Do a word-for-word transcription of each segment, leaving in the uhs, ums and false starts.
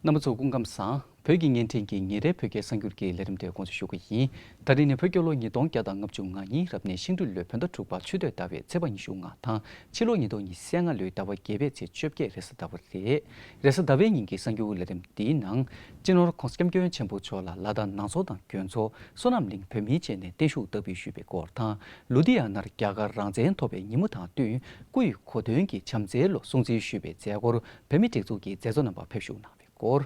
རྣམ་པ་ཚོ་སྐུ་ཁམས་བཟང་། བོད་ཀྱི་བརྙན་འཕྲིན་གྱི་ཉིན་རེའི་བོད་སྐད་གསར་འགྱུར་གྱི་ལས་རིམ་དེ་འགོ་འཛུགས་ཞུ་གི་ཡིན། ད་རིང་ནི་བོད་རྒྱལ་ལོ་ཉིས་སྟོང་བརྒྱ་དང་ལྔ་བཅུ་ང་གཉིས་རབ་གནས་ཤིང་སྦྲུལ་ལོའི་བོད་ཟླ་དྲུག་པ་ཆུ་སྟོད་ཟླ་བའི་ཚེས་པ་ཉི་ཤུ་ལྔ་དང་ཕྱི་ལོ་ཉིས་སྟོང་ཉི་ཤུ་རྩ་ལྔ་ལོའི་ཟླ་བ་བརྒྱད་པའི་ཚེས་བཅོ་བརྒྱད་རེས་གཟའ་ཟླ་བ་རེད། རེས་གཟའ་ཟླ་བའི་ཉིན་གྱི་གསར་འགྱུར་ལས་རིམ་འདིའི་ནང་། སྤྱི་ནོར་༧གོང་ས་༧སྐྱབས་མགོན་ཆེན་པོ་མཆོག་ལ་ལ་དྭགས་ནང་ཚོགས་དང་དགོན་ཚོགས་བསོད་ནམས་གླིང་བོད་མིའི་སྤྱི་ནས་བརྟན་བཞུགས་བསྟར་འབུལ་ཞུས་པའི་སྐོར་དང་། ལུ་དྷི་ཡ་ནར་རྒྱ་གར་རང་བཙན་ཐོབ་པའི་ཉིན་མོ་དང་བསྟུན་སྐུ་ཡི་གོ་སྟོན་གྱི་བྱམས་བརྩེའི་ལོ་སྲུང་བརྩི་ཞུས་པའི་མཛད་སྒོར་བོད་མི་སྒྲིག་འཛུགས་ཀྱི་མཛད་གཙོ་རྣམ་པ་ཕེབས་བཞུགས་གནང་བའི་སྐོར།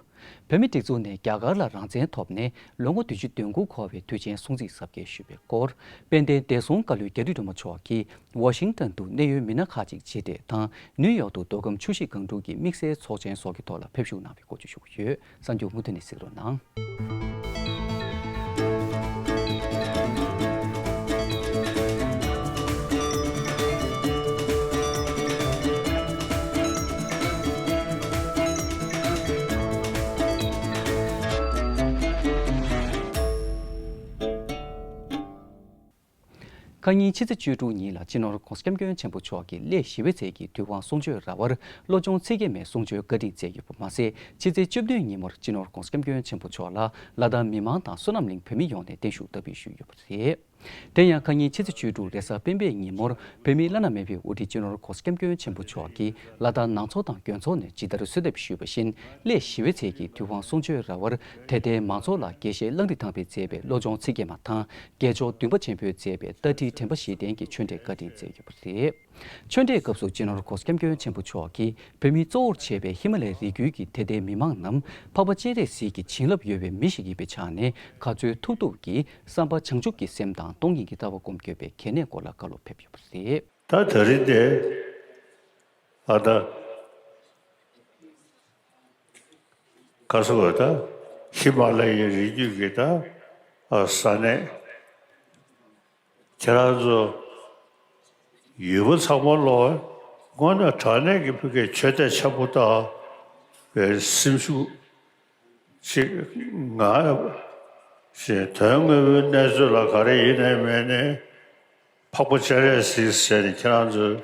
བོད་མི་སྒྲིག་འཛུགས་ནས་རྒྱ་གར་ལ་རང་བཙན་ཐོབ་ནས་ལོ་ངོ་བདུན་ཅུ་དོན་དགུ་འཁོར་བའི་དུས་ཆེན་སྲུང་བརྩི་གཟབ་རྒྱས་ཞུས་པའི་སྐོར། དཔལ་ལྡན་བདེ་སྲུང་བཀའ་བློན་རྒྱ་རི་སྒྲོལ་མ་མཆོག་གིས་ཝ་ཤིང་ཏན་དུ་གནད་ཡོད་མི་སྣ་ཁག་ཅིག་མཇལ་འཕྲད་དང་ནིའུ་ཡོག་ཏུ་མདོ་ཁམས་ཆུ་བཞི་སྒང་དྲུག་གི་དམིགས་བསལ་ཚོགས་ཆེན་སོགས་ཀྱི་ཐོག་ལ་ཕེབས་བཞུགས་གནང་བའི་སྐོར་བརྗོད་ཞུ་གི་ཡོད། གསར་འགྱུར་མུ་མཐུད་ནས་གཟིགས་རོགས་གནང་། ཁ་ཉིན་ཕྱི་ཚེས་བཅུ་དྲུག་ཉིན་ལ་སྤྱི་ནོར་༧གོང་ས་༧སྐྱབས་མགོན་ཆེན་པོ་མཆོག་གིས་སླད་ཞི་བའི་ཚལ་གྱི་དུས་དབང་གསུང་ཆོས་ར་བར་བློ་སྦྱོང་ཚིག་བརྒྱད་མའི་གསུང་ཆོས་བཀའ་དྲིན་སྩལ་ཡོད་པ་མ་ཟད། ཕྱི་ཚེས་བཅུ་བདུན་ཉིན་མོར་སྤྱི་ནོར་༧གོང་ས་༧སྐྱབས་མགོན་ཆེན་པོ་མཆོག་ལ་ལ་དྭགས་མི་མང་དང་བསོད་ནམས་གླིང་བོད་མི་ཡོངས་ནས་བརྟན་བཞུགས་བསྟར་འབུལ་ཞུས་ཡོད་པ་རེད། དེ་ཡང་ཁ་ཉིན་ཕྱི་ཚེས་བཅུ་དྲུག་རེས་གཟའ་སྤེན་པའི་ཉིན་མོར་བོད་མིའི་བླ་ན་མེད་པའི་དབུ་ཁྲིད་སྤྱི་ནོར་༧གོང་ས་༧སྐྱབས་མགོན་ཆེན་པོ་མཆོག་གིས་ལ་དྭགས་ནང་ཚོགས་དང་དགོན་ཚོགས་ནས་ཇི་ལྟར་གསོལ་འདེབས་ཞུས་པ་བཞིན་སླད་ཞི་བའི་ཚལ་གྱི་དུས་དབང་གསུང་ཆོས་ར་བར་དད་ལྡན་མང་ཚོགས་ལ་དགེ་བཤེས་གླང་རི་ཐང་པས་མཛད་པའི་བློ་སྦྱོང་ཚིག་བརྒྱད་མ་དང་དགེ་སྦྱོར་འདུན་པ་ཆེན་པོས་མཛད་པའི་ལྟ་ཁྲིད་དྲན་པ་བཞི་ལྡན་གྱི་ཆོས་འབྲེལ་བཀའ་དྲིན་སྩལ་ཡོད་པ་རེད། ཆོས་འབྲེལ་སྐབས་སུ་སྤྱི་ནོར་༧གོང་ས་༧སྐྱབས་མགོན་ཆེན་པོ་མཆོག་གིས་བོད་མི་གཙོ་བོར་བྱས་པའི་ཧི་མ་ལའི་རི་རྒྱུད་ཀྱི་དད་ལྡན་མི་མང་རྣམས་འཕགས་པ་སྤྱན་རས་གཟིགས་ཀྱི་བྱིན་རླབས་ཡོད་པའི་མི་ཞིག་ཡིན་པའི་ཆ་ནས་ག་ཚོད་ཐུབ་ཐུབ་ཀྱིས་བསམ་པ་བྱང་ཆུབ་ཀྱི་སེམས་དང་སྟོང་ཉིད་ཀྱི་ལྟ་བ་སྒོམ་དགོས་པའི་གལ་གནད་སྐོར་ལ་བཀའ་སློབ་ཕེབས་ཡོད་པ་རེད། ད་ད་རིང་དེ་ཨ་ད་ག་སོ་བ་ད་ཧི་མ་ལ་ཡའི་རི་རྒྱུད་ཀྱི་ད་ཨ་ས་གནས། ཁྱེད་རང་ཚོ་ཡུལ་པ་ཚང་མ་ལོ་དངོས་གནས་དྲང་གནས་ཀྱི་ཕ་གིའི་ཆོས་དད་ཆེན་པོ་དང་བའི་སེམས་ཤུགས་ཅིག་ང་ཞེས་དོན་དངོས་པོའི་གནས་ཚུལ་ལ་ག་རེ་ཡིན་ནའི་མེད་ནའི་འཕགས་པ་སྤྱན་རས་གཟིགས་ཟེར་ནས་ཁྱེད་རང་ཚོས་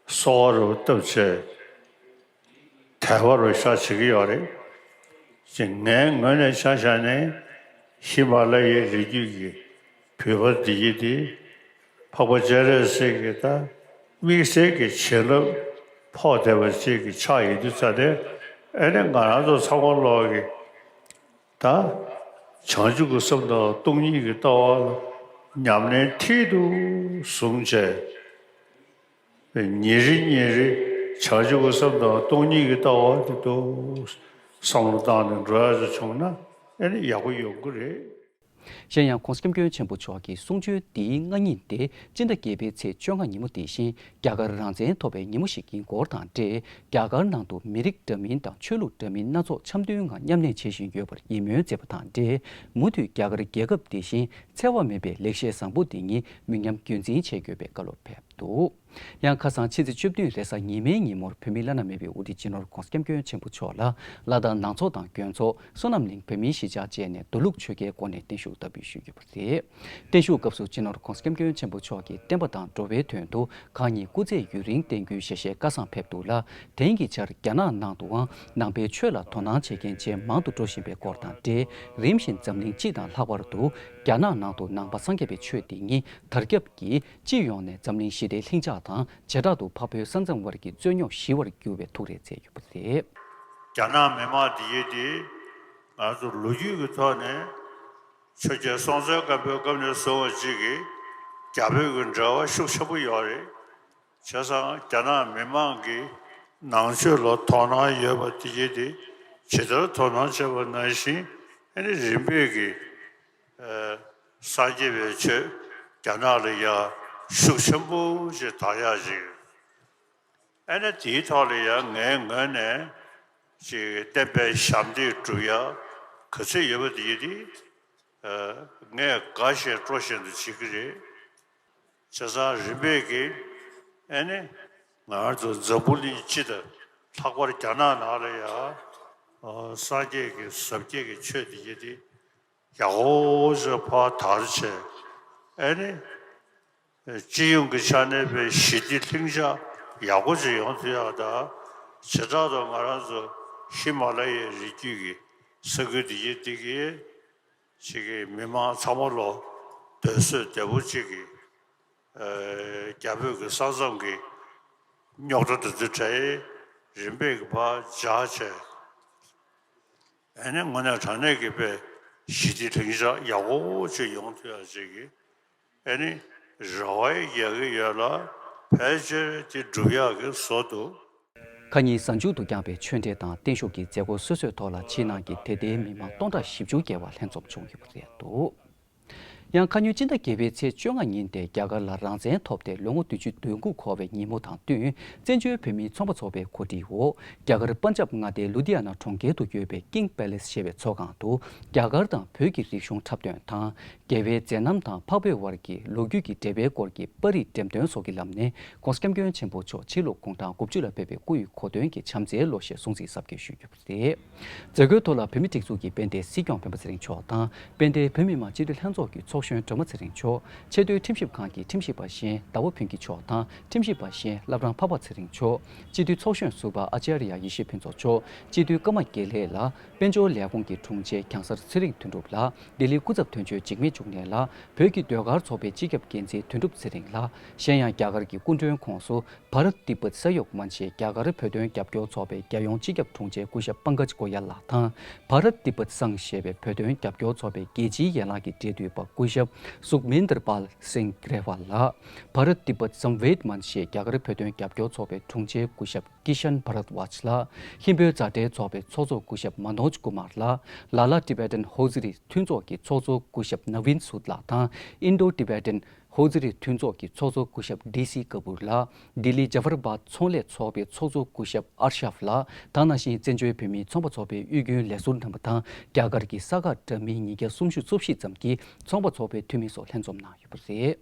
གསོལ་བ་རུ་བཏབ་བྱས། དད་པ་རུ་ཤར་བྱེད་ཀྱི་ཡོད་རེད། ཅེས་ངའི་ངོས་ནས་ཆ་བཞག་ནས་ཧི་མ་ལ་ཡའི་རི་རྒྱུད་ཀྱི་བོད་པ་འདི་ཡིན་ཏེ། འཕགས་པ་སྤྱན་རས་གཟིགས་ཀྱི་ད་དམིགས་བསལ་གྱི་བྱིན་རླབས་ཕོག་བསྡད་པ་ཅིག་གི་ཆ་ཡིན་དུས་ཙང་ནས་ཨེ་ནས་ང་རང་ཚོ་ཚང་མ་ལོག་གི་ད་བྱང་ཆུབ་ཀྱི་སེམས་དང་སྟོང་ཉིད་ཀྱི་ལྟ་བ་ལ་ཉམས་ལེན་མཐིལ་དུ་བཟུང་བྱས། ཉིན་རེ་ཉིན་རེ་བྱང་ཆུབ་ཀྱི་སེམས་དང་སྟོང་ཉིད་ཀྱི་ལྟ་བ་དེ་ཚོ་བསམ་བློ་བཏང་ནས་འགྲོ་ཡག་ཅིག་བྱུང་ན་ཨེ་ནི་ཡག་པོ་ཡོང་གི་རེད། གཞན་ཡང་༧གོང་ས་༧སྐྱབས་མགོན་ཆེན་པོ་མཆོག་གིས་གསུང་ཆོས་འདིའི་སྔ་ཉིན་ཏེ་སྤྱི་ཟླ་བརྒྱད་པའི་ཚེས་བཅོ་ལྔ་ཉིན་མོ་དེ་བཞིན་རྒྱ་གར་རང་བཙན་ཐོབ་པའི་ཉིན་མོ་ཞིག་ཡིན་སྐོར་དང་འབྲེལ། རྒྱ་གར་ནང་དུ་མི་རིགས་འདྲ་མིན་དང་ཆོས་ལུགས་འདྲ་མིན་སྣ་ཚོགས་འཆམ་མཐུན་ངང་མཉམ་གནས་བྱེད་བཞིན་ཡོད་པར་ཡིད་སྨོན་མཛད་པ་དང་འབྲེལ། མུ་མཐུད་རྒྱ་གར་རྒྱལ་ཁབ་འདི་བཞིན་འཚེ་བ་མེད་པའི་ལེགས་བཤད་བཟང་པོ་འདི་ཉིད་མི་ཉམས་རྒྱུན་འཛིན་བྱེད་དགོས་པའི་བཀའ་སློབ་ཕེབས་འདུག། ཡང་ཁ་སང་ཕྱི་ཚེས་བཅུ་བདུན་རེས་གཟའ་ཉི་མའི་ཉིན་མོར་བོད་མིའི་བླ་ན་མེད་པའི་དབུ་ཁྲིད་སྤྱི་ནོར་༧གོང་ས་༧སྐྱབས་མགོན་ཆེན་པོ་མཆོག་ལ་ལ་དྭགས་ནང་ཚོགས་དང་དགོན་ཚོགས་བསོད་ནམས་གླིང་བོད་མིའི་གཞིས་ཆགས་བཅས་ནས་མདོ་ལུགས་ཆོས་སྐལ་སྐོར་ནས་བརྟན་བཞུགས་བསྟར་འབུལ་ཞུས་ཡོད་པ་རེད། བརྟན་བཞུགས་སྐབས་སུ་སྤྱི་ནོར་༧གོང་ས་༧སྐྱབས་མགོན་ཆེན་པོ་མཆོག་གིས་བསྟན་པ་དང་འགྲོ་བའི་དོན་དུ་གང་ཉིད་སྐུ་ཚེ་ཡུན་རིང་བརྟན་དགོས་ཞེས་བཤད་བཀའ་བཟང་ཕེབས་འདུག་ལ། དེང་གི་ཆར་རྒྱ་ནག་ནང་དུའང་ནང་པའི་ཆོས་ལ་དོ་སྣང་བྱེད་མཁན་ཇེ་མང་དུ་འགྲོ་བཞིན་པའི་སྐོར་དང་འབྲེལ། རིམ་བཞིན་འཛམ་གླིང་སྤྱི་དང་ལྷག་པར་དུ་རྒྱ་ནག་ནང་དུ་ནང་པ་སངས་རྒྱས་པའི་ཆོས་འདི་ཉིད་དར་ཁྱབ་ཀྱིས་སྤྱི་ཡོངས་ནས་འཛམ་གླིང་ཞི་བདེའི་ལྷིང་འཇགས་དང་། བྱེ་བྲག་ཏུ་འཕགས་བོད་ས་མཚམས་དབར་གྱི་རྩོད་རྙོག་ཞི་བར་འགྱུར་བའི་ཐུགས་རེ་མཛད་ཡོད་པ་རེད། རྒྱ་ནག་མི་མང་འདི་ཡིན་ཏེ། ང་ཚོ་ལོ་རྒྱུས་ཀྱི་ཐོག་ནས་ཆོས་རྒྱལ་སྲོང་བཙན་སྒམ་པོའི་སྐབས་ནས་བཟུང་བ་ཅིག་གིས་རྒྱ་བོད་ཀྱི་འབྲེལ་བ་ཤུགས་ཆེན་པོ་ཡོད་རེད། བྱས་ཙང་རྒྱ་ནག་མི་མང་གིས་ནང་ཆོས་ལ་དོ་སྣང་ཡོད་པ་དེ་ཡིན་ཏེ། ཇི་ལྟར་དོ་སྣང་བྱས་པ་ནང་བཞིན་ཨ་ནི་རིམ་པས་ཀྱིས་ཨ་སངས་རྒྱས་པའི་ཆོས་རྒྱ་ནག་ལ་ཡང་ཤུགས་ཆེན་པོ་ཞིག་དར་ཡག་ཅིག། ཨ་ནི་དེའི་ཐོག་ལ་ཡང་ངའི་ངོས་ནས་ཅིག་བསྟན་པའི་ཞབས་འདེགས་སྒྲུབ་ཡག་ག་ཚོད་ཡོད་པ་དེ་ཡིན་ཏེ། ཨ་ངས་དགའ་བཞིན་སྤྲོ་བཞིན་དུ་བྱེད་ཀྱི་རེད། བྱས་ཙང་རིམ་པས་ཀྱིས་ཨ་ནི་ང་རང་ཚོ་འཛམ་བུ་གླིང་སྤྱི་དང་ལྷག་པར་རྒྱ་ནག་ནང་ལ་ཡང་ཨ་སངས་རྒྱས་ཀྱི་ཟབ་རྒྱས་ཀྱི་ཆོས་དེ་ཡིན་ཏེ་ཡག་པོ་ཞིག་ཕར་དར་བྱས། ཨ་ནི་སྤྱི་ཡོངས་ཀྱི་ཆ་ནས་པའི་ཞི་བདེ་ལྷིང་འཇགས་ཡག་པོ་ཞིག་ཡོང་ཐུབ་ཡག་དང་། བྱེ་བྲག་ཏུ་ང་རང་ཚོ་ ཧི་མ་ལ་ཡའི་རི་རྒྱུད་ཀྱི་ས་ཁུལ་འདི་གའི་འདི་གའི་ཅིག་གི་མི་མང་ཚང་མ་ལོ་སྡོད་སྲོལ་བདེ་པོ་ཅིག་གི་ཨ་རྒྱ་བོད་ཀྱི་ས་མཚམས་ཀྱི་རྙོག་དྲ་འདི་ཚོའི་གྲས་རིམ་པས་ཀྱི་ཕར་འཇགས་བྱས། ཨ་ནི་དངོས་གནས་དྲང་གནས་ཀྱི་དཔེ་ཞི་བདེ་ལྷིང་འཇགས་ཡག་པོ་ཅིག་ཡོང་ཐུབ་ཡག་ཅིག་གི་ཨ་ནི་རེ་བ་རྒྱག་གི་ཡོད་ལ། ཕལ་ཆེར་དེ་འགྲུབ་ཡག་གི་བཟོ་འདུག་ཁ་ཉིན་གཟའ་མཇུག་ཏུ་བསྐྱངས་པའི་ཆོས་འབྲེལ་དང་བརྟན་བཞུགས་ཀྱི་མཛད་སྒོ་སོ་སོའི་ཐོག་ལ་ཕྱི་ནང་གི་དད་ལྡན་མི་མང་སྟོང་ཕྲག་བཞི་བཅུ་བརྒལ་བ་ལྷན་འཛོམས་བྱུང་ཡོད་པ་རེད་འདུག་ཡང་ཁ་ཉིན་སྤྱི་ཟླ་བརྒྱད་པའི་ཚེས་བཅོ་ལྔ་ཉིན་ཏེ་རྒྱ་གར་ལ་རང་བཙན་ཐོབ་སྟེ་ལོ་ངོ་བདུན་ཅུ་དོན་དགུ་འཁོར་བའི་ཉིན་མོ་དང་བསྟུན། བཙན་བྱོལ་བོད་མིའི་ཚོང་པ་ཚོགས་པའི་གོ་སྒྲིག་འོག་རྒྱ་གར་པན་ཇབ་མངའ་སྡེའི་ལུ་དྷི་ཡ་ན་གྲོང་ཁྱེར་དུ་ཡོད་པའི་King Palace ཞེས་པའི་ཚོགས་ཁང་དུ། རྒྱ་གར་དང་བོད་ཀྱི་རིག་གཞུང་འཁྲབ་སྟོན་དང་། རྒྱལ་བའི་མཛད་རྣམ་དང་འཕགས་བོད་དབར་གྱི་ལོ་རྒྱུས་ཀྱི་འབྲེལ་བའི་སྐོར་གྱི་པར་རིས་འགྲེམས་སྟོན་སོགས་ཀྱི་ལམ་ནས། ྋགོང་ས་ྋསྐྱབས་མགོན་ཆེན་པོ་མཆོག་ཕྱི་ལོ་གུང་གྲངས་དགུ་བཅུ་ལ་ཕེབས་པའི་སྐུ་ཡི་གོ་སྟོན་གྱི་བྱམས་བརྩེའི་ལོ་ཞེས་སྲུང་བརྩི་གཟབ་རྒྱས་ཞུས་ཡོད་པ་རེད། མཛད་སྒོའི་ཐོག་ལ་བོད་མིའི་སྒྲིག་འཛུགས་ཀྱི་དཔལ་ལྡན་སྲིད་སྐྱོང་སྤེན་པ་ཚེ་རིང་མཆོག་དང་། དཔལ་ལྡན་བོད་མི་མང་སྤྱི་འཐུས་ལྷན་ཚོགས་ཀྱི་ཚོགས་གཞོན་སྒྲོལ་མ་ཚེ་རིང་མཆོག་ཆེས་མཐོའི་ཁྲིམས་ཞིབ་ཁང་གི་ཁྲིམས་ཞིབ་པ་གཞན་ཟླ་བ་ཕུན་སྐྱིད་མཆོག་དང་། ཁྲིམས་ཞིབ་པ་གཞན་བླ་བྲང་འཕགས་པ་ཚེ་རིང་མཆོག་སྤྱི་འཐུས་ཚོགས་གཞོན་ཟུར་པ་ཨ་ཅཱརྱ་ཡེ་ཤེས་ཕུན་ཚོགས་མཆོག་སྤྱི་འཐུས་ཀརྨ་དགེ་ལེགས་ལགས། དཔལ་འབྱོར་ལས་ཁུངས་ཀྱི་དྲུང་ཆེ་གྱང་གསར་ཚེ་རིང་དོན་གྲུབ་ལགས། ལྡི་ལི་སྐུ་ཚབ་དོན་གཅོད་འཇིགས་མེད་འབྱུང་གནས་ལགས། བོད་ཀྱི་ཟློས་གར་ཚོགས་པའི་སྤྱི་ཁྱབ་འགན་འཛིན་དོན་གྲུབ་ཚེ་རིང་ལགས། གཞན་ཡང་རྒྱ་གར་གྱི་སྐུ་མགྲོན་ཁོངས་སུ། བྷ་རཏ་ཏི་བྷཏ་ས་ཡོག་མན་ཆའི་རྒྱ་གར་བོད་དོན་རྒྱབ་སྐྱོར་ཚོགས་པའི་རྒྱལ་ཡོངས་སྤྱི་ཁྱབ་དྲུང་ཆེ་སྐུ་ཞབས་པང་ཀཇ་ཀོ་ཡལ་ལགས་དང་། བྷ་རཏ་ཏི་བྷཏ་སང་ཞེས་པའི་བོད་དོན་རྒྱབ་སྐྱོར་ཚོགས་པའི་རྒྱལ་སྤྱིའི་ཡན་ལག་གི་འབྲེལ་མཐུད་པ་སྐུ་ཞབས་སུག་མིན་དར་པཱལ་སིང་གྷ་རེ་ཝལ་ལགས། བྷ་རཏ་ཏི་བྷཏ་སམ་ཝེད་མན་ཆའི་རྒྱ་གར་བོད་དོན་རྒྱབ་སྐྱོར་ཚོགས་པའི་དྲུང་ཆེ་སྐུ་ཞབས་ཀི་ཤན་བྷ་རད་ཝཱཇ་ལགས། ཧིན་བོད་མཛའ་འབྲེལ་ཚོགས་པའི་ཚོགས་གཙོ་སྐུ་ཞབས་མ་ནོཇ་ཀུ་མར་ལགས། ལ་ལ་ཊི་བེ་ཊན་ཧོ་ཟི་རི་མཐུན་ཚོགས་ཀྱི་ཚོགས་གཙོ་སྐུ་ཞབས་ནཱ་ཝིན་སུད་ལགས་དང་། ཨིན་ཌོ་ཊི་བེ་ཊན་ཧོ་ཟི་རི་མཐུན་ཚོགས་ཀྱི་ཚོགས་གཙོ་སྐུ་ཞབས་ཌི་སི་ཀ་པུར་ལགས། ལྡི་ལི་ཇཱ་ཧྥར་བཱད་ཚོང་ལས་ཚོགས་པའི་ཚོགས་གཙོ་སྐུ་ཞབས་ཨར་ཤཱབ་ལགས་དང་། ནང་བཞིན་བཙན་བྱོལ་བོད་མིའི་ཚོང་པ་ཚོགས་པའི་དབུས་རྒྱུན་ལས་ཟུར་རྣམ་པ་དང་། རྒྱ་གར་གྱི་ས་ག་འདྲ་མིན་ཉིས་བརྒྱ་སུམ་ཅུ་སོ་བཞི་ཙམ་གྱི་ཚོང་པ་ཚོགས་པའི་འཐུས་མི་སོགས་ལྷན་འཛོམས་གནང་ཡོད་པ་རེད།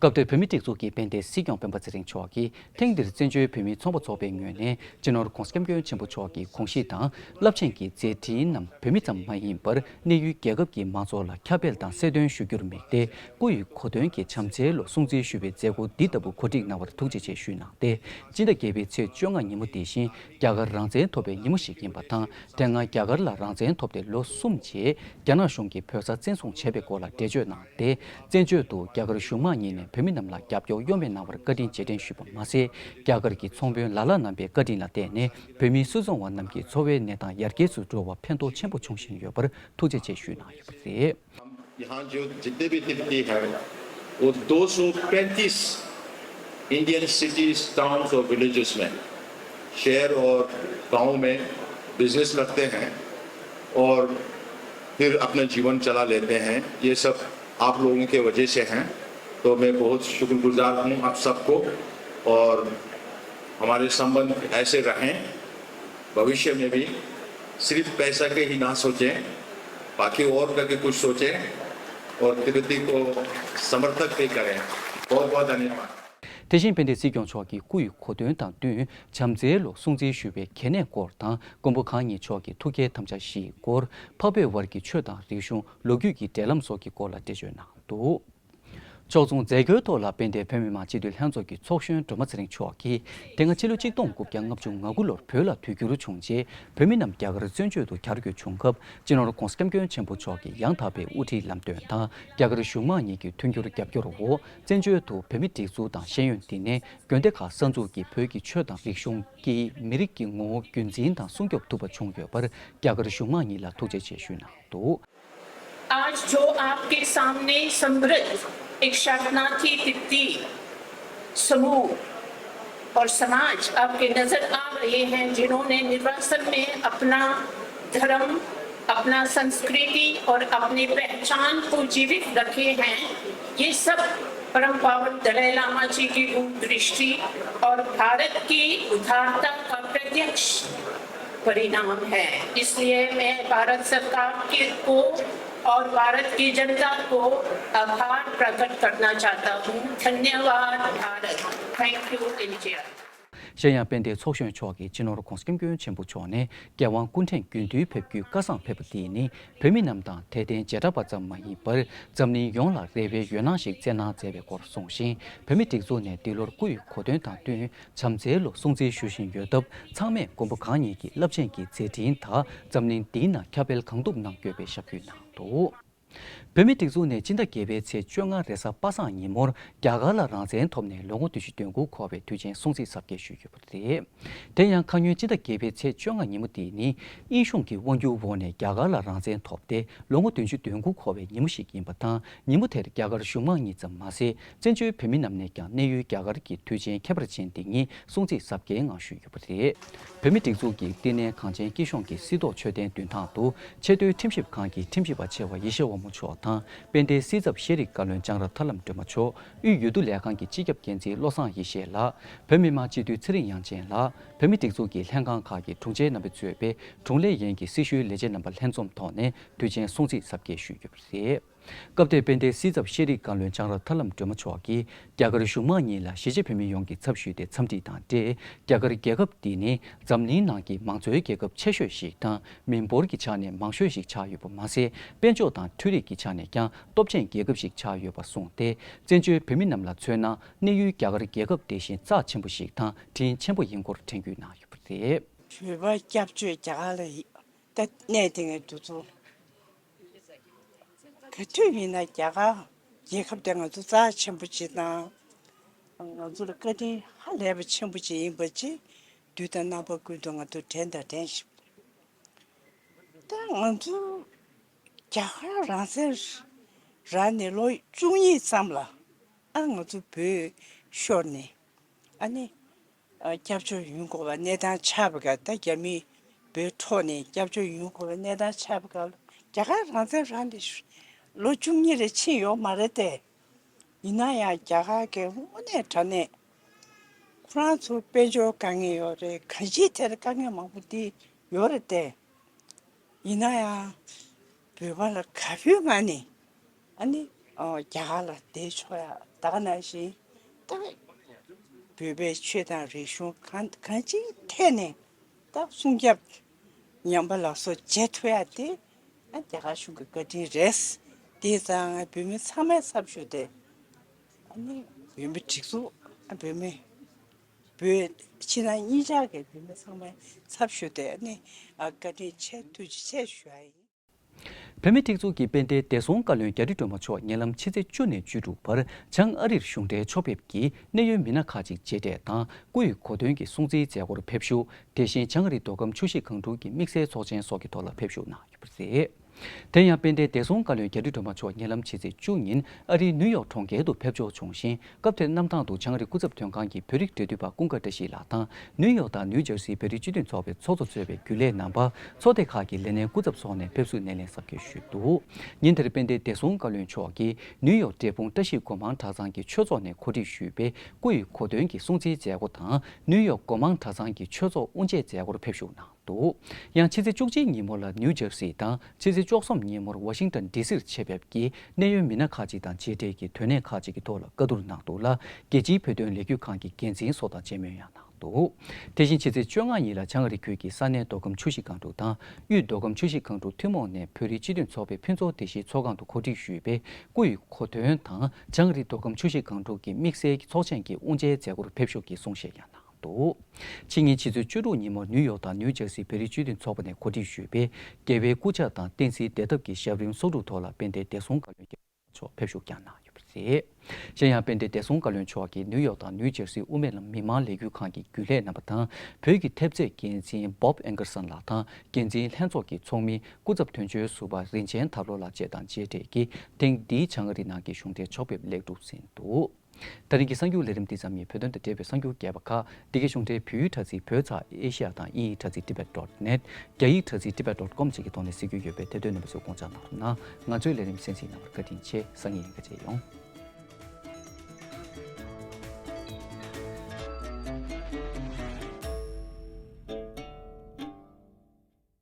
སྐབས་དེར་བོད་མིའི་སྒྲིག་འཛུགས་ཀྱི་དཔལ་ལྡན་སྲིད་སྐྱོང་སྤེན་པ་ཚེ་རིང་མཆོག་གིས། ཐེངས་འདིར་བཙན་བྱོལ་བོད་མིའི་ཚོང་པ་ཚོགས་པའི་ངོས་ནས། སྤྱི་ནོར་༧གོང་ས་༧སྐྱབས་མགོན་ཆེན་པོ་མཆོག་གི་དགོངས་གཞི་དང་། རླབས་ཆེན་གྱི་མཛད་འཕྲིན་རྣམས་བོད་མི་ཙམ་མ་ཡིན་པར། གནས་ཡུལ་རྒྱལ་ཁབ་ཀྱི་མང་ཚོགས་ལ་ཁྱབ་སྤེལ་དང་གསལ་སྟོན་ཞུ་རྒྱུར་དམིགས་ཏེ། སྐུ་ཡི་གོ་སྟོན་གྱི་བྱམས་བརྩེའི་ལོ་སྲུང་བརྩི་ཞུ་བའི་མཛད་སྒོ་འདི་ལྟ་བུ་གོ་སྒྲིག་གནང་བར་ཐུགས་རྗེ་ཆེ་ཞུས་གནང་སྟེ། སྤྱི་ཟླ་བརྒྱད་པའི་ཚེས་བཅོ་ལྔ་ཉིན་མོ་འདི་བཞིན། རྒྱ་གར་རང་བཙན་ཐོབ་པའི་ཉིན་མོ་ཞིག་ཡིན་པ་དང་། དེ་སྔ་རྒྱ་གར་ལ་རང་བཙན་ཐོབ་སྟེ་ལོ་གསུམ་རྗེས། རྒྱ་ནག་གཞུང་གིས་བོད་ས་བཙན་བཟུང་བྱས་པའི་སྐོར་ལ་འགྲེལ་བརྗོད་གནང་སྟེ། བཙན་བྱོལ་དུ་རྒྱ་གར་གཞུང་མང་གཉིས་ནས་བོད་མི་རྣམས་ལ་རྒྱབ་སྐྱོར་གཡོ་མེད་གནང་བར་བཀའ་དྲིན་རྗེས་དྲན་ཞུས་པ་མ་ཟད། རྒྱ་གར་གྱི་ཚོང་དཔོན་ལ་ལ་རྣམ་པའི་བཀའ་དྲིན་ལ་བརྟེན་ནས། བོད་མིའི་སུད་ཚོང་བ་རྣམས་ཀྱི་འཚོ་བའི་གནས་སྟངས་ཡར་རྒྱས་སུ་འགྲོ་བར་ཕན་ཐོགས་ཆེན་པོ་བྱུང་བཞིན་ཡོད་པར་ཐུགས་རྗེ་ཆེ་ཞུས་གནང་ཡོད་པ་རེད། यहाँ जो जितने भी तिब्बती हैं, वो दो सौ पैंतीस इंडियन सिटीज, टाउन्स और विलेजेस में, शहर और गांवों में बिजनेस करते हैं और फिर अपना जीवन चला लेते हैं। ये सब आप लोगों के वजह से हैं। तो मैं बहुत शुक्रगुजार हूँ आप सबको और हमारे संबंध ऐसे रहें। भविष्य में भी सिर्फ पैसा के ही ना सोचें, बाकी और का भी कुछ सोचें और तिब्बती को समर्थक भी करें। बहुत बहुत धन्यवाद। དེ་བཞིན་དཔལ་ལྡན་སྲིད་སྐྱོང་མཆོག་གིས་སྐུ་ཡི་གོ་སྟོན་དང་བསྟུན་བྱམས་བརྩེའི་ལོ་སྲུང་བརྩི་ཞུ་བའི་གལ་གནད་སྐོར་དང་། མགོན་པོ་གང་ཉིད་མཆོག་གི་ཐུགས་བསྐྱེད་དམ་བཅའ་བཞིའི་སྐོར། འཕགས་བོད་དབར་གྱི་ཆོས་དང་རིག་གཞུང་། ལོ་རྒྱུས་ཀྱི་འབྲེལ་ལམ་སོགས་ཀྱི་སྐོར་ལ་འགྲེལ་བརྗོད་གནང་འདུག་ཕྱོགས་མཚུངས་མཛད་སྒོའི་ཐོག་ལ་དཔལ་ལྡན་བོད་མི་མང་སྤྱི་འཐུས་ལྷན་ཚོགས་ཀྱི་ཚོགས་གཞོན་སྒྲོལ་མ་ཚེ་རིང་མཆོག་གིས། དེ་སྔ་ཕྱི་ལོ་ཆིག་སྟོང་དགུ་བརྒྱ་ལྔ་བཅུ་ང་དགུ་ལོར་བོད་ལ་དུས་འགྱུར་བྱུང་རྗེས། བོད་མི་རྣམས་རྒྱ་གར་བཙན་བྱོལ་དུ་གྱར་འགྱོ་བྱུང་སྐབས། སྤྱི་ནོར་༧གོང་ས་༧སྐྱབས་མགོན་ཆེན་པོ་མཆོག་གིས་ཡང་དག་པའི་དབུ་ཁྲིད་ལམ་སྟོན་དང་། རྒྱ་གར་གཞུང་མང་གཉིས་ཀྱི་མཐུན་འགྱུར་རྒྱབ་སྐྱོར་འོག་བཙན་བྱོལ་དུ་བོད་མིའི་སྒྲིག་འཛུགས་དང་ཤེས་ཡོན་བསྟི་གནས། དགོན་སྡེ་ཁག་གསར་འཛུགས་ཀྱིས་བོད་ཀྱི་ཆོས་དང་རིག་གཞུང་གིས་མི་རིགས་ཀྱི་ངོ་བོ་རྒྱུན་འཛིན་དང་སྲུང་སྐྱོབ་ཐུབ་པ་བྱུང་ཡོད་པར། རྒྱ་གར་གཞུང་མང་གཉིས་ལ་ཐུགས་རྗེ་ཆེ་ཞུས་གནང་འདུག आज जो आपके सामने समृद्ध एक शरणार्थी तिब्बती समूह और समाज आपके नजर आ रहे हैं, जिन्होंने निर्वासन में अपना धर्म, अपना संस्कृति और अपनी पहचान को जीवित रखे हैं। ये सब परम पावन दलाई लामा जी की दूरदृष्टि और भारत की उदारता का प्रत्यक्ष परिणाम है। इसलिए मैं भारत सरकार के को और भारत की जनता को आभार प्रकट करना चाहता हूँ। धन्यवाद Bharat. Thank you, India. གཞན་ཡང་དཔལ་ལྡན་ཚོགས་གཞོན་མཆོག་གིས་སྤྱི་ནོར་༧གོང་ས་༧སྐྱབས་མགོན་ཆེན་པོ་མཆོག་ནས་རྒྱལ་དབང་སྐུ་ཕྲེང་རྒྱུན་མཐུད་ཕེབས་རྒྱུའི་བཀའ་བཟང་ཕེབས་པ་དེ་ནི་བོད་མི་རྣམས་དང་དད་ལྡན་བྱེ་བྲག་པ་ཙམ་མ་ཡིན་པར་འཛམ་གླིང་ཡོངས་ལ་རེ་བའི་འོད་སྣང་ཞིག་བསྩལ་གནང་མཛད་པའི་སྐོར་གསུངས་ཤིང་། བོད་མི་སྒྲིག་འཛུགས་ནས་འདི་ལོར་སྐུ་ཡི་གོ་སྟོན་དང་བསྟུན་བྱམས་བརྩེའི་ལོ་སྲུང་བརྩི་ཞུ་བཞིན་ཡོད་སྟབས། ཚང་མས་མགོན་པོ་གང་ཉིད་ཀྱི་རླབས་ཆེན་གྱི་མཛད་འཕྲིན་དག་འཛམ་གླིང་འདིའི་ནང་ཁྱབ་སྤེལ་གང་ཐུབ་གནང་དགོས་པའི་ཞབས་སྐུལ་གནང་འདུག། བོད་མིའི་སྒྲིག་འཛུགས་ནས་སྤྱི་ཟླ་བརྒྱད་པའི་ཚེས་བཅོ་ལྔ་རེས་གཟའ་པ་སངས་ཉིན་མོར་རྒྱ་གར་ལ་རང་བཙན་ཐོབ་ནས་ལོ་ངོ་བདུན་ཅུ་དོན་དགུ་འཁོར་བའི་དུས་ཆེན་སྲུང་བརྩི་གཟབ་རྒྱས་ཞུས་ཡོད་པ་རེད། དེ་ཡང་ཁ་སྔོན་སྤྱི་ཟླ་བརྒྱད་པའི་ཚེས་བཅོ་ལྔ་ཉིན་མོ་དེ་ནི་དབྱིན་གཞུང་གི་དབང་སྒྱུར་འོག་ནས་རྒྱ་གར་ལ་རང་བཙན་ཐོབ་སྟེ་ལོ་ངོ་བདུན་ཅུ་དོན་དགུ་འཁོར་བའི་ཉིན་མོ་ཞིག་ཡིན་པ་དང་། ཉིན་མོ་དེར་རྒྱ་གར་གཞུང་མང་ཉིད་ཙམ་མ་ཟད། བཙན་བྱོལ་བོད་མི་རྣམས་ནས་ཀྱང་གནས་ཡུལ་རྒྱ་གར་གྱི་དུས་ཆེན་ཁྱད་པར་ཅན་འདི་ཉིད་སྲུང་བརྩི་གཟབ་རྒྱས་ངང་ཞུས་ཡོད་པ་རེད། བོད་མིའི་སྒྲིག་འཛུགས་ཀྱི་བསྟི་གནས་གངས་ཅན་སྐྱིད་གཤོངས་ཀྱི་སྲིད་ཐོག་མཆོད་རྟེན་མདུན་ཐང་དུ་ཆེས་མཐོའི་ཁྲིམས་ཞིབ་ཁང་གི་ཁྲིམས་ཞིབ་པ་ཆེ་བ་ཡེ་ཤེས་དབང་མོ་མཆོག་དང་། དཔལ་ལྡན་སྲིད་ཚབ་ཤེས་རིག་བཀའ་བློན་ལྕང་ར་ཐར་ལམ་སྒྲོལ་མ་མཆོག་དབུས་འོས་བསྡུ་ལས་ཁང་གི་སྤྱི་ཁྱབ་འགན་འཛིན་བློ་བཟང་ཡེ་ཤེས་ལགས། བོད་མི་མང་སྤྱི་འཐུས་ཚེ་རིང་དབྱངས་ཅན་ལགས། བོད་མིའི་སྒྲིག་འཛུགས་ཀྱི་ལྷན་ཁང་ཁག་གི་དྲུང་ཆེ་རྣམ་པས་གཙོས་པའི་དྲུང་ལས་ཡན་གྱི་སྲི་ཞུའི་ལས་བྱེད་རྣམ་པ་ལྷན་འཛོམས་ཐོག་ནས་དུས་ཆེན་སྲུང་བརྩི་གཟབ་རྒྱས་ཞུས་ཡོད་པ་རེད། སྐབས་དེར་དཔལ་ལྡན་སྲིད་ཚབ་ཤེས་རིག་བཀའ་བློན་ལྕང་ར་ཐར་ལམ་སྒྲོལ་མ་མཆོག་གིས་རྒྱ་གར་གཞུང་མང་གཉིས་ལ་གཞིས་བྱེས་བོད་མི་ཡོངས་ཀྱི་ཚབ་ཞུས་ཏེ་འཚམས་འདྲི་དང་འབྲེལ། རྒྱ་གར་རྒྱལ་ཁབ་འདི་ནི་འཛམ་གླིང་ནང་གི་མང་གཙོའི་རྒྱལ་ཁབ་ཆེ་ཤོས་ཤིག་དང་། མི་འབོར་གྱི་ཆ་ནས་མང་ཤོས་ཤིག་ཆགས་ཡོད་པ་མ་ཟད། དཔལ་འབྱོར་དང་འཕྲུལ་རིག་གི་ཆ་ནས་ཀྱང་སྟོབས་ཆེན་རྒྱལ་ཁབ་ཞིག་ཆགས་ཡོད་པ་གསུངས་ཏེ། བཙན་བྱོལ་བོད་མི་རྣམས་ལ་མཚོན་ན། གནས་ཡུལ་རྒྱ་གར་རྒྱལ་ཁབ་དེ་བཞིན་རྩ་ཆེན་པོ་ཞིག་དང་དྲིན་ཆེན་པོ་ཡིན་སྐོར་དྲན་སྐུལ་གནང་ཡོད་པ་རེད། བོད་པ་སྐྱབས་བཅོལ་རྒྱ་གར་ལ་ཡི་ད་གནས་དེ་ངས་འདུག་ཚོ། ག་དུས་ཡིན་ན་རྒྱ་གར་རྒྱལ་ཁབ་དེ་ང་ཚོ་རྩ་ཆེན་པོ་ཅིག་དང་། ང་ཚོ་ལ་བཀའ་དྲིན་ཧ་ལས་པ་ཆེན་པོ་ཅིག་ཡིན་པ་ཅིག་དུས་དང་རྣམ་པ་ཀུན་ཏུ་ང་ཚོ་དྲན་དང་དྲན་བཞིན། ད་ང་ཚོ་རྒྱ་གར་རང་བཙན་རག་ནས་ལོ་བཅུ་གཉིས་ཙམ་ལ། ཨ་ང་ཚོ་བོད་ཤོར་ནས། ཨ་ནི། སྐྱབས་བཅོལ་ཡོང་དགོས་པ་གནས་སྟངས་ཆགས་པ་ག་ད་རྒྱ་མི་བོད་འཕྲོག་ནས་སྐྱབས་བཅོལ་ཡོང་དགོས་པ་གནས་སྟངས་ཆགས་པ་ག་རྒྱ་གར་རང་བཙན་རང་ནས་ལོ་བཅུ་གཉིས་རེ་ཕྱིན་ཡོད་མ་རེད་དེ། ཡིན་ན་ཡང་རྒྱ་གར་གྱི་དངོས་གནས་དྲང་གནས་ཁོ་རང་ཚོ་དཔལ་འབྱོར་དཀའ་ངལ་ཡོད་རེད། གང་ཅིའི་ཐད་དཀའ་ངལ་མང་པོ་དེ་ཡོད་རེད་དེ། ཡིན་ན་ཡང་བོད་པ་ལ་ག་བོའི་ངང་ནས་ཨ་ནི་རྒྱ་གར་ལ་བསྡད་ཆོག་ཡ་ད་ག་ནང་བཞིན་ད་བོད་པའི་ཆོས་དང་རིག་གཞུང་གང་གང་ཅིའི་ཐད་ནས་ད་སྲུང་སྐྱོབ་ཉམས་པ་ལགས་སོ་བྱེད་ཐུབ་ཡ་དེ་ཨ་རྒྱ་གར་གཞུང་གི་བཀའ་དྲིན་རེད། དེ་ཙང་ང་བོད་མི་ཚང་མའི་ཚབ་ཞུས་ཏེ་ཨ་ནི་བོད་མི་སྒྲིག་འཛུགས་ཨ་བོད་མི་བོད་ཕྱི་ནང་གཉིས་ཆར་གྱི་བོད་མི་ཚང་མའི་ཚབ་ཞུས་ཏེ་ཨ་ནི་ཨ་བཀའ་དྲིན་ཆེ་ཐུགས་རྗེ་ཆེ་ཞུ་ཡ་ཡིན། བོད་མིའི་སྒྲིག་འཛུགས་ཀྱི་དཔལ་ལྡན་བདེ་སྲུང་བཀའ་བློན་རྒྱ་རི་སྒྲོལ་མ་མཆོག་ཉེ་ལམ་ཕྱི་ཚེས་བཅུ་ནས་བཅུ་དྲུག་བར་བྱང་ཨ་རིར་གཞུང་འབྲེལ་ཕྱོགས་ཕེབས་ཀྱིས་གནད་ཡོད་མི་སྣ་ཁག་ཅིག་མཇལ་འཕྲད་དང་སྐུ་ཡི་གོ་སྟོན་གྱི་སྲུང་བརྩིའི་མཛད་སྒོར་ཕེབས་ཞུགས། དེ་བཞིན་བྱང་ཨ་རིའི་མདོ་ཁམས་ཆུ་བཞི་སྒང་དྲུག་གི་དམིགས་བསལ་ཚོགས་ཆེན་སོགས་ཀྱི་ཐོག་ལ་ཕེབས་ཞུགས་གནང་ཡོད་པ་རེད། དེ་ཡང་དཔལ་ལྡན་བདེ་སྲུང་བཀའ་བློན་རྒྱ་རི་སྒྲོལ་མ་མཆོག་ཉེ་ལམ་ཕྱི་ཚེས་བཅུ་ཉིན་ཨ་རིའི་ནིའུ་ཡོག་གྲོང་ཁྱེར་དུ་ཕེབས་འབྱོར་བྱུང་ཞིང་། སྐབས་དེར་གནམ་ཐང་དུ་བྱང་ཨ་རི་སྐུ་ཚབ་དོན་ཁང་གི་བོད་རིགས་འབྲེལ་མཐུད་པ་ཀུན་དགའ་བཀྲ་ཤིས་ལགས་དང་། ནིའུ་ཡོག་དང་ནིའུ་ཇར་སིའི་བོད་རིགས་སྤྱི་མཐུན་ཚོགས་པའི་ཚོགས་གཙོ་གཙོས་པའི་རྒྱུན་ལས་རྣམ་པ། ཚོགས་སྡེ་ཁག་གི་ལས་སྣེའི་སྐུ་ཚབ་སོགས་ནས་ཕེབས་བསུ་སྣེ་ལེན་གཟབ་རྒྱས་ཞུས་འདུག། ཉིན་དེར་དཔལ་ལྡན་བདེ་སྲུང་བཀའ་བློན་མཆོག་གིས་ནིའུ་ཡོག་འབྲས་སྤུངས་བཀྲ་ཤིས་སྒོ་མང་གྲྭ་ཚང་གི་ཆོས་ཚོགས་ནས་གོ་སྒྲིག་ཞུས་པའི་སྐུ་ཡི་གོ་སྟོན་གྱི་སྲུང་བརྩིའི་མཛད་སྒོ་དང་། ནིའུ་ཡོག་སྒོ་མང་གྲྭ་ཚང་གི་ཆོས་ཚོགས་དབུ་འབྱེད་མཛད་སྒོར་ཕེབས་ཞུགས་གནང་འདུག། ཡང་ཕྱི་ཚེས་བཅུ་གཅིག་ཉིན་མོ་ལ་ནིའུ་ཇར་སི་དང་ཕྱི་ཚེས་བཅུ་གསུམ་ཉིན་མོར་ཝ་ཤིང་ཏོན་ཌི་སིར་ཆེད་ཕེབས་ཀྱིས་གནད་ཡོད་མི་སྣ་ཁག་ཅིག་དང་མཇལ་འཕྲད་ཀྱིས་དོན་གནད་ཁག་ཅིག་གི་ཐོག་ལ་བཀའ་བསྡུར་གནང་འདུག་ལ། རྒྱལ་སྤྱིའི་བོད་དོན་ལས་འགུལ་ཁང་གི་འགན་འཛིན་སོགས་དང་མཇལ་མོལ་ཡང་གནང་འདུག། དེ་བཞིན་ཕྱི་ཚེས་བཅོ་ལྔ་ཉིན་ལ་བྱང་ཨ་རི་ཁུལ་གྱི་ས་གནས་མདོ་ཁམས་ཆུ་བཞི་སྒང་དྲུག་དང་། དབུས་མདོ་ཁམས་ཆུ་བཞི་སྒང་དྲུག་ཐུན་མོང་ནས་བོད་རིགས་སྤྱི་མཐུན་ཚོགས་པའི་ཕུན་ཚོགས་བདེ་སྐྱིད་ཚོགས་ཁང་དུ་གོ་སྒྲིག་ཞུས་པའི་སྐུ་ཡི་གོ་སྟོན་དང་། བྱང་ཨ་རི་མདོ་ཁམས་ཆུ་བཞི་སྒང་དྲུག་གི་དམིགས་བསལ་གྱི་ཚོགས་ཆེན་གྱི་དབུ་འབྱེད་མཛད་སྒོར་ཕེབས་ཞུགས་ཀྱིས་གསུང་བཤད་ཡང་གནང་འདུག། ཕྱི་ཉིན་ཕྱི་ཚེས་བཅུ་དྲུག་ཉིན་མོར་ནིའུ་ཡོག་དང་ནིའུ་ཇར་སི་བོད་རིགས་སྤྱི་མཐུན་ཚོགས་པ་ནས་གོ་སྒྲིག་ཞུས་པའི་རྒྱལ་བའི་སྐུ་ཕྱག་དང་བསྟན་འཛིན་བདེ་ཐབས་ཀྱི་ཞབས་རིམ་སོ་དྲུག་ཐོག་ལ་དཔལ་ལྡན་བདེ་སྲུང་བཀའ་བློན་མཆོག་ཕེབས་ཞུགས་ཀྱང་གནང་ཡོད་པ་རེད། གཞན་ཡང་དཔལ་ལྡན་བདེ་སྲུང་བཀའ་བློན་མཆོག་གིས་ནིའུ་ཡོག་དང་ནིའུ་ཇར་སིའི་དབུ་མའི་ལམ་མི་མང་ལས་འགུལ་ཁང་གི་རྒྱུན་ལས་རྣམ་པ་དང་། བོད་ཀྱི་ཐེབས་རྩའི་འགན་འཛིན་བོབ་ཨེང་ཀར་སན་ལགས་དང་། འགན་འཛིན་ལྷན་ཚོགས་ཀྱི་ཚོགས་མི་སྐུ་ཚབ་དོན་གཅོད་ཟུར་པ་རིན་ཆེན་དར་ལོ་ལགས་བཅས་དང་མཇལ་འཕྲད་ཀྱིས་ཐེངས་འདིའི་བྱང་ཨ་རི་ནང་གི་གཞུང་འབྲེལ་ཕྱོགས་ཕེབས་ལེགས་གྲུབ་ཟིན་འདུག། ད་རིང་གི་གསར་འགྱུར་ལས་རིམ་འདི་ཙམ་ཡིན། བོད་དོན་དང་འབྲེལ་བའི་གསར་འགྱུར་རྒྱས་པ་ཁག་འདི་གའི་གཞུང་འབྲེལ་བོད་ཡིག་དྲ་ཚིགས་བོད་ཚགས་ཨེ་ཤི་ཡ་དང་དབྱིན་ཡིག་དྲ་ཚིགས་tibet dot net། རྒྱ་ཡིག་དྲ་ཚིགས་tibet dot com་བཅས་ཀྱི་ཐོག་ནས་གཟིགས་རྒྱུ་ཡོད་པས་དེ་དོན་རྣམ་པ་ཚོས་དགོངས་འཇགས་གནང་རོགས་གནང་། ང་ཚོའི་ལས་རིམ་གསན་གཟིགས་གནང་བར་བཀའ་དྲིན་ཆེ། སང་ཉིན་ཡང་བཀའ་བཅད་ཡོང་།